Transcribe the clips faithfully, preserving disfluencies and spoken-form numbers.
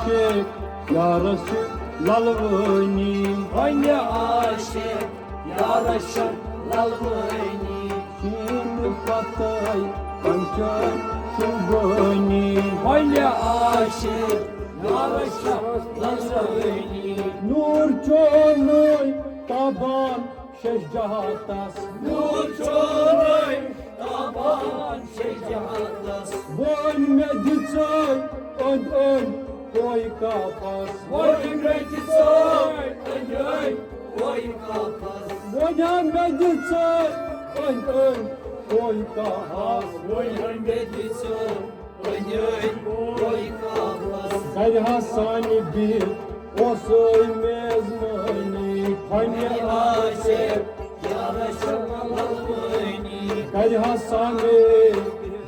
عاشق یارس چھِ للوٲنی۔ وۄنۍ عاشق یارس چھِ للوٲنی۔ شیٖنہٕ پتے پنچن شوٗبٲنی۔ وۄنۍ عاشق یارس چھِ للوٲنی۔ نوٗر چونُے تابان شش جہاتس۔ نوٗر چونُے تابان شش جہاتس۔ وۄنۍ مےٚ دِژے أنٛدۍ أنٛدۍ کویہِ کاپس۔ وۄنۍ مےٚ دِژے أنٛدۍ أنٛدۍ کویہِ کاپس۔ وۄنۍ ہا مےٚ دِژے أنٛدۍ أنٛدۍ کویہِ کاپس۔ وۄنۍ ہا مےٚ دِژے أنٛدۍ أنٛدۍ کویہِ کاپس۔ گرِ ہا سانہِ بِہِتھ اوسُے میزبٲنی۔ وۄنۍ عاشق یارس چھِ للوٲنی۔ گرِ ہا سانہِ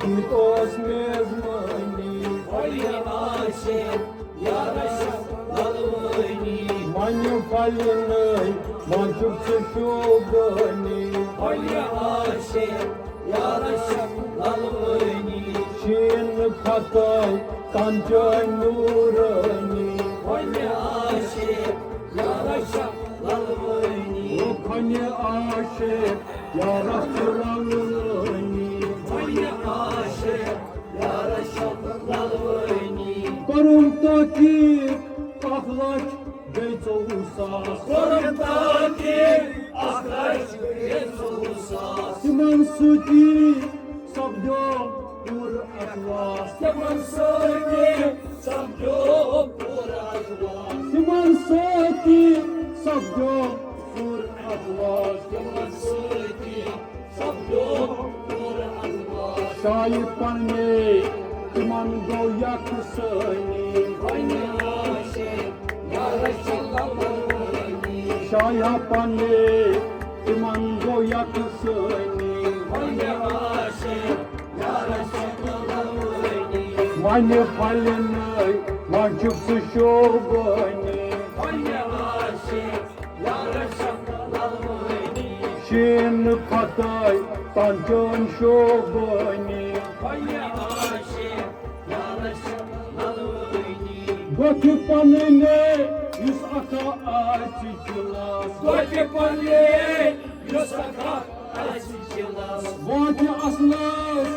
بِہِتھ اوس میزبٲنی۔ وۄنۍ عاشق یارس چھِ للوٲنی۔ وۄنۍ پھلہِ نٔے، وۄنۍ چھُکھ ژٕ شوٗبٲنی۔ وۄنۍ عاشق یارس چھِ للوٲنی۔ شیٖنہٕ پتے تن چٲنۍ نوٗرٲنی۔ وۄنۍ عاشق یارس چھِ للوٲنی۔ او وۄنۍ عاشق یارس چھِ للوٲنی۔ وۄنۍ عاشق یارس چھِ للوٲنی۔ کوٚرُم تحقیٖق اکھ لچھ بیٚیہِ ژوٚوُہ ساس۔ کوٚرُم تحقیٖق اکھ لچھ بیٚیہِ ژوٚوُہ ساس۔ تِمن سۭتی سپدیو پوٗرٕ اخلاص۔ تِمن سۭتی سپدیو پوٗرٕ اخلاص۔ تِمن سۭتی سپدیو پوٗرٕ اخلاص۔ تِمن سۭتی سپدیو پوٗرٕ اخلاص۔ شایہِ پننے تِمن گوٚو یکسٲنی۔ وۄنۍ عاشق یارس چھِ للوٲنی۔ شایہِ پننے تِمن گوٚو یکسٲنی۔ وۄنۍ عاشق یارس چھِ للوٲنی۔ وۄنۍ پھلہِ نٔے، وۄنۍ چھُکھ ژٕ شوٗبٲنی۔ وۄنۍ عاشق یارس چھِ للوٲنی۔ شیٖنہٕ پتے تن چٲنۍ شوٗبٲنی۔ وۄنۍ عاشق یارس چھِ للوٲنی۔ گۄپھِ پنٕنے یُس اکھا آسہِ چلاس۔ گۄپھِ پنٕنے یُس اکھا آسہِ چلاس۔ واتہِ اصلس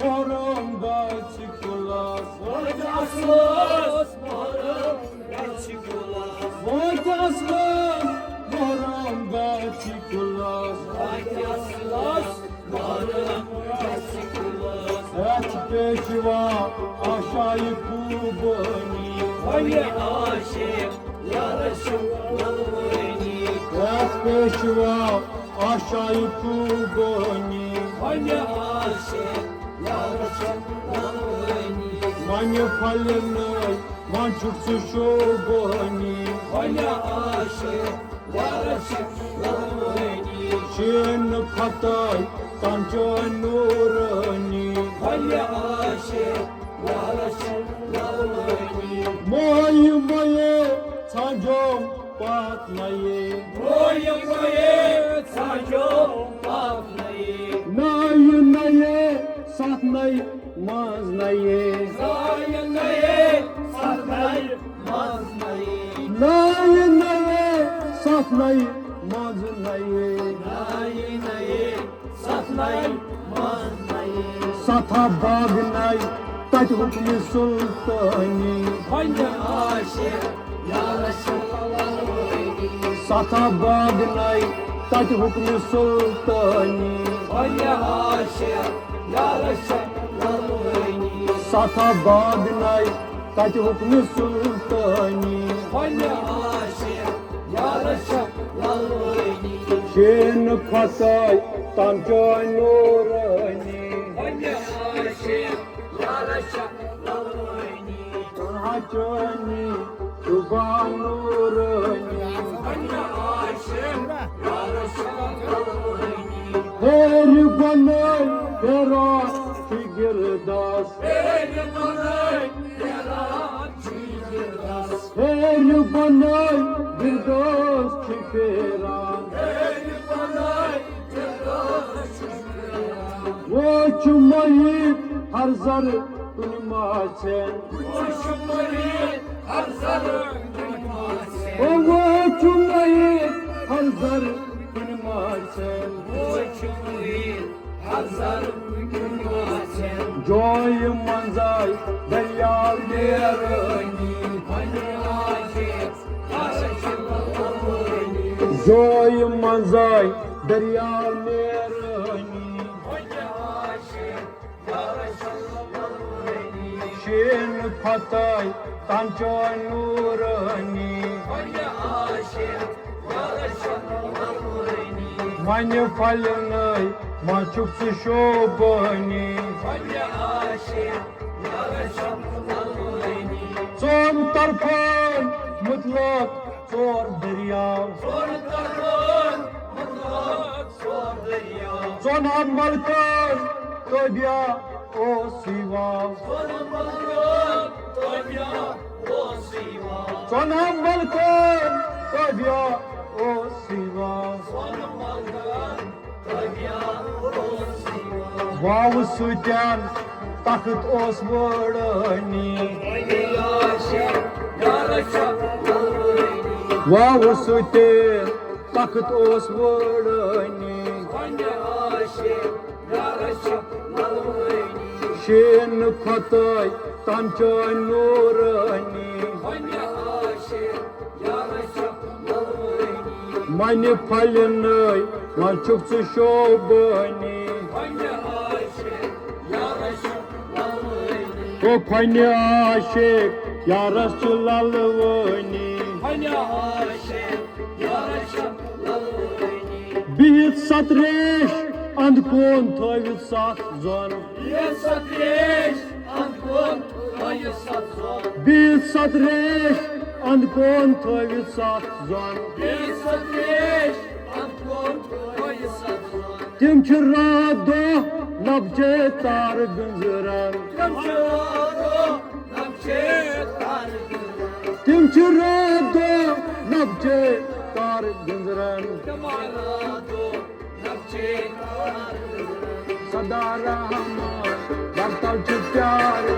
محرم گژھِ خلاص۔ واتہِ اصلس محرم گژھِ خلاص۔ واتہِ اصلس محرم گژھِ خلاص۔ واتہِ اصلس محرم گژھِ خلاص۔ ہیٚتھ پیشوا آشایہِ خوٗبٲنی۔ وۄنۍ عاشق یارس چھِ للوٲنی۔ ہیٚتھ پیشوا آشایہِ خوٗبٲنی۔ وۄنۍ عاشق یارس چھِ للوٲنی۔ وۄنۍ پھلہِ نٔے، وۄنۍ چھُکھ ژٕ شوٗبٲنی۔ وۄنۍ عاشق یارس چھِ للوٲنی۔ شیٖنہٕ پتے تن چٲنۍ نوٗرٲنی۔ وۄنۍ عاشق یارس چھِ للوٲنی۔ مویہِ مویہِ ژھانٛجوم پاک نَیے۔ مویہِ مویہِ ژھانٛجوم پاک نَیے۔ نَیہِ نَیے ستھ نَیہِ منٛز نَیے۔ نَیہِ نَیے ستھ نَیہِ منٛز نَیے۔ نَیہِ نَیے ستھ نَیہِ منٛز نَیے۔ نَیہِ نَیے ستھ نَیہِ منٛز نَیے۔ ستھ ہا باغ نَیہِ تَتہِ حُکمِ سُلطٲنی۔ وۄنۍ عاشق یارس چھِ للوٲنی۔ ستھ ہا باغ نَیہِ تَتہِ حُکمِ سُلطٲنی۔ وۄنۍ عاشق یارس چھِ للوٲنی۔ ستھ ہا باغ نَیہِ تَتہِ حُکمِ سُلطٲنی۔ وۄنۍ عاشق یارس چھِ للوٲنی۔ شیٖنہٕ پتے تن چٲنۍ نوٗرٲنی۔ وۄنۍ عاشق یارس چھِ للوٲنی۔ تنہا چٲنی زُبان نوٗرٲنی۔ وۄنۍ عاشق یارس چھِ للوٲنی۔ ہیرِ بنٲے ہیران چھِ گِرداس۔ ہیرِ بنٲے ہیران چھِ گِرداس۔ ہیرِ بنٲے گِرداس چھِ پھیران۔ ہیرِ بنٲے گِرداس چھِ پھیران۔ وۄنۍ چھُ مٔیٖت ہر ذرٕ کُنہِ ماژھٮ۪ن۔ وۄنۍ چھُ مٔیٖت ہر جویہِ منٛزے دٔریاو نیرٲنی۔ شیٖن پھۄتٲے تَن چٲنۍ نوٗرٲنی۔ وَنہِ پھۄلہِ نٔے ما چھُکھ ژٕ شوبٲنی۔ ژۄن طرفن مطلق ژور دٔریاو۔ ژۄن ہم ملکن تٲبیا اوس یہِ واو۔ ژۄن ہم ملکن تٲبیا اوس یہِ واو۔ واوٕ سۭتٮ۪ن تخت اوس وٲڑٲنی۔ واوٕ سۭتٮ۪ن تخت اوس وٲڑٲنی۔ شیٖن کھۄتٲے تَن چٲنۍ نوٗرٲنی۔ وَنہِ پھۄلہِ نٔے ما چھُکھ ژٕ شوبٲنی۔ او کھۄنہِ عاشق یارس چھِ للوٲنی۔ بِہِتھ ستریش اند کُن تھٲوِتھ ستھ زۄن۔ بِہِتھ ستریش اند کُن تھٲوِتھ ستھ زۄن۔ تِم چھِ راتھ دۄہ نبچے تارٕ گنٛزران۔ تِم چھِ راتھ دۄہ نبچے تارٕ گنٛزران۔ سدا رحمان برتل چھِ پیارٕ۔